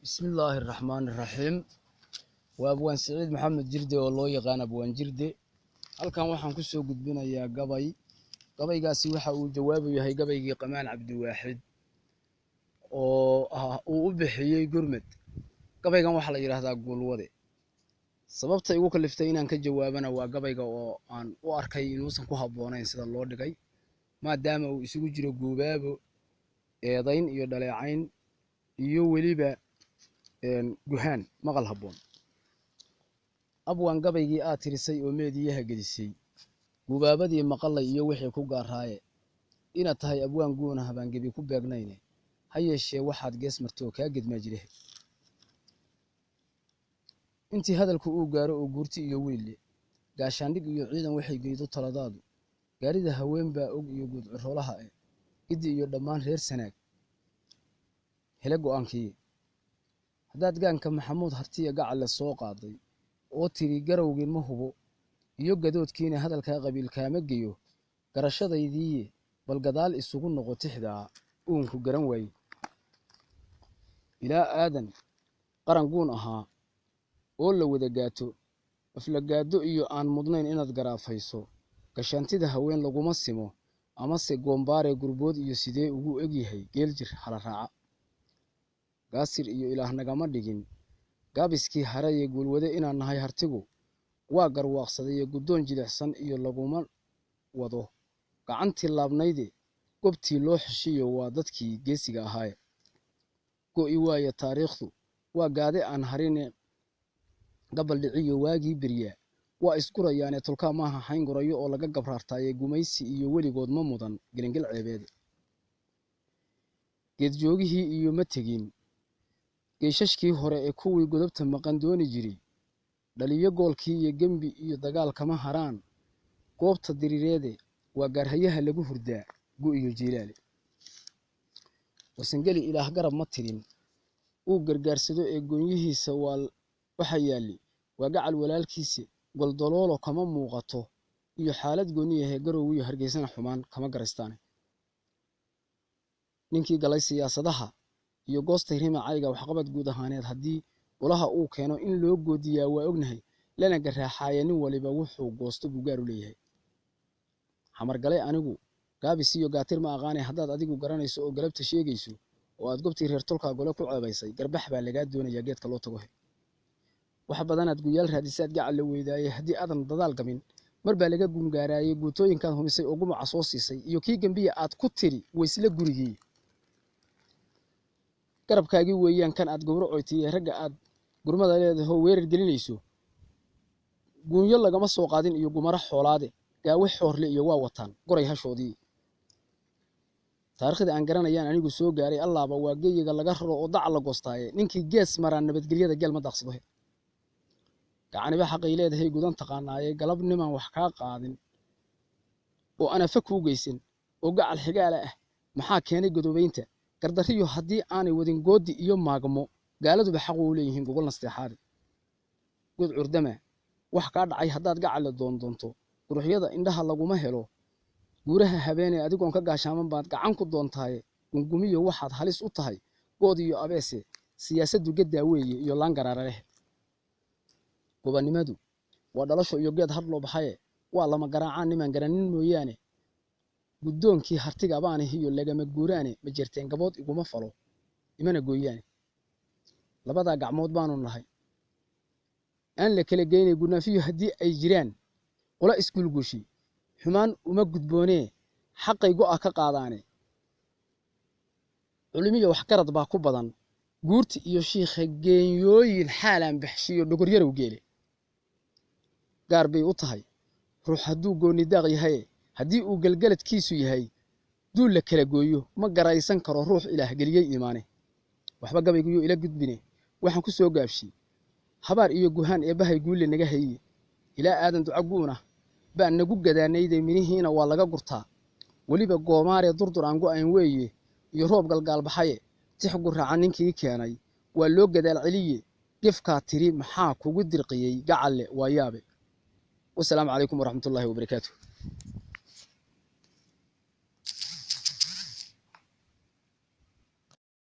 Bismillaahi raxmaani raxiim. Waa Abwaan Siciid Maxamed Jirde oo loo yaqaan Abwaan Jirde. Halkan waxaan kusoo gudbinayaa gabay. Gabaygaasi waxa uu jawaabu yahay gabaygii Qamaan Cabdiwaaxid oo ah uu u bixiyey Gurmed. Gabaygan waxaa la yidhaahdaa Guulwade. Sababta igu kaliftay inaan ka jawaabana waa gabayga oo aan u arkay inuusan ku habboonayn sida loo dhigay, maadaama uu isugu jiro guubaabo, eedayn iyo dhaleecayn iyo weliba guhaan maqal habboon. Abwaan, gabaygii aad tirisay oo meediyaha gelisay, gubaabadii maqalay iyo wixii ku gaaraaye, inaad tahay abwaan guuna habaan gebi ku beegnayne, ha yeeshee waxaad gees martoo kaa gedmaa jire. Intii hadalku uu gaaro oo guurti iyo wiille, gaashaandhig iyo ciidan waxay geydo taladaadu, gaarida haween baa og iyo guud ciroolaha e, giddi iyo dhammaan reer Sanaag hele go'aankii. Haddaad gaanka Maxamuud Hartiya gacalle soo qaaday oo tiri garowgii ma hubo iyo gadoodkiina, hadalkaa qabiil kaama geyo garashadaydiiye, bal gadaal isugu noqo tixdaa uunku garan waaye. Ilaa aadan qaran guun ahaa oo la wada gaato, aflagaado iyo aan mudnayn inaad garaafayso, gashaantida haween laguma simo amase goombaare gurbood iyo sidee ugu egyahay geeljir hala raaca. Gaasir iyo Ilaah nagama dhigin gaabiskii haraye, guulwade inaan nahay hartigu waa garwaaqsadaye, guddoon jilicsan iyo laguma wado gacantii laabnayde, gobtii loo xeshiyo waa dadkii geesiga ahaaye. Go'i waaya taariikhdu waa gaade aan harine, gabal dhiciyo waagii beryaa waa isgurayaane, tolkaa maaha hayn gurayo oo laga gabraartaaye, gumaysi iyo weligood ma mudan gelingel ceebeede. Geedjoogihii iyo ma tegin geeshashkii hore ee kuwii godobta maqan dooni jiray, dhaliyo goolkii iyo gembi iyo dagaal kama haraan goobta diriireede, waa gaarhayaha lagu hurdaa gu iyo jiilaale. Warsangeli Ilaah garab ma tirin uu gargaarsado ee goonyihiisa waa waxa yaalli waa gacal walaalkiise, goldoloolo kama muuqato iyo xaalad gooniyahe, Garowiyo Hargeysana xumaan kama garaystaane. Ninkii galay siyaasadaha iyo goostay rimacayga waxqabad guud ahaaneed, haddii golaha uu keeno in loo goodiyaa waa ognahay, lana garaaxaaye, nin waliba wuxuu goosto buu gaar u leeyahay. Xamargale anigu gaabis iyo gaatir ma aqaane, haddaad adigu garanayso oo galabta sheegayso oo aad gobtii reer tolkaa gole ku ceebaysay, garbax baa lagaa doonayaa geedka loo tago. Wax badanaad guyaal raadisaad gacal la weydaaye, haddii aadan dadaal gamin mar baa laga gungaaraayey. Guutooyinkaad humisay oo gumaca soo siisay iyo kii gembiya aad ku tiri waysla gurigii garabkaagii weeyaan, kan aad gowracoytiye ragga aad gurmada leedahoo weerar gelinayso, guunyo lagama soo qaadin iyo gumaro xoolaade, gaawe xoorle iyo waa wataan goray hashoodii. Taariikhdii aan garanayaan anigu soo gaaray, allaaba waa geyiga laga raro oo daca la goostaaye, ninkii gees maraa nabadgelyada geel ma daaqsado. Gacaniba xaqay leedahay gudan taqaanaaye, galab nimaan wax kaa qaadin oo anafa kuu geysan oo gacal xigaala ah, maxaa keenay godobaynta gardarriyo? Haddii aanay wadin goodi iyo maagmo, gaaladuba xaq u leeyihiin gogol nasteexaade. God curdama wax kaa dhacay haddaad gacalle doondoonto, quruxyada indhaha laguma helo guuraha habeenee, adigoon ka gaashaaman baad gacan ku doontaaye, gungumiyo waxaad halis u tahay good iyo abeese, siyaasaddu gaddaa weeye iyo laan garaara leh. Gobannimadu waa dhalasho iyo geed har loo baxaye, waa lama garaacaan nimaan garanin mooyaane, guddoonkii hartiga baanihiyo lagama guuraane, ma jirteen gabood iguma falo imana gooyaane. Labadaa gacmood baanu nahay aan la kala geynay, gunaafiyo haddii ay jiraan qola isguulguushi, xumaan uma gudboonee xaqay go'a ka qaadaane. Culimiyo waxgarad baa ku badan guurti iyo shiikha, geenyooyin xaalaan baxshiyo dhogoryarow geele gaar bay u tahay ruux hadduu goonni daaq yahaye, haddii uu gelgeladkiisu yahay duul la kala gooyo, ma garaysan karo ruux Ilaah geliyey iimaane. Waxba gabayguyuu ila gudbine, waxaan ku soo gaabshiyey habaar iyo guhaan eebbahay guulle naga hayiye. Ilaa aadan duco guuna baa nagu gadaanayday, minihiina waa laga gurtaa weliba goomaaree, durdur aan go'ayn weeye iyo roob galgaalbaxaye, tix guraaca ninkii keenay waa loo gadaal celiye. Gefkaa tiri maxaa kugu dirqiyey gacalle? Waa yaabe. Wasalaamu calaykum waraxmatullaahi wabarakaatu.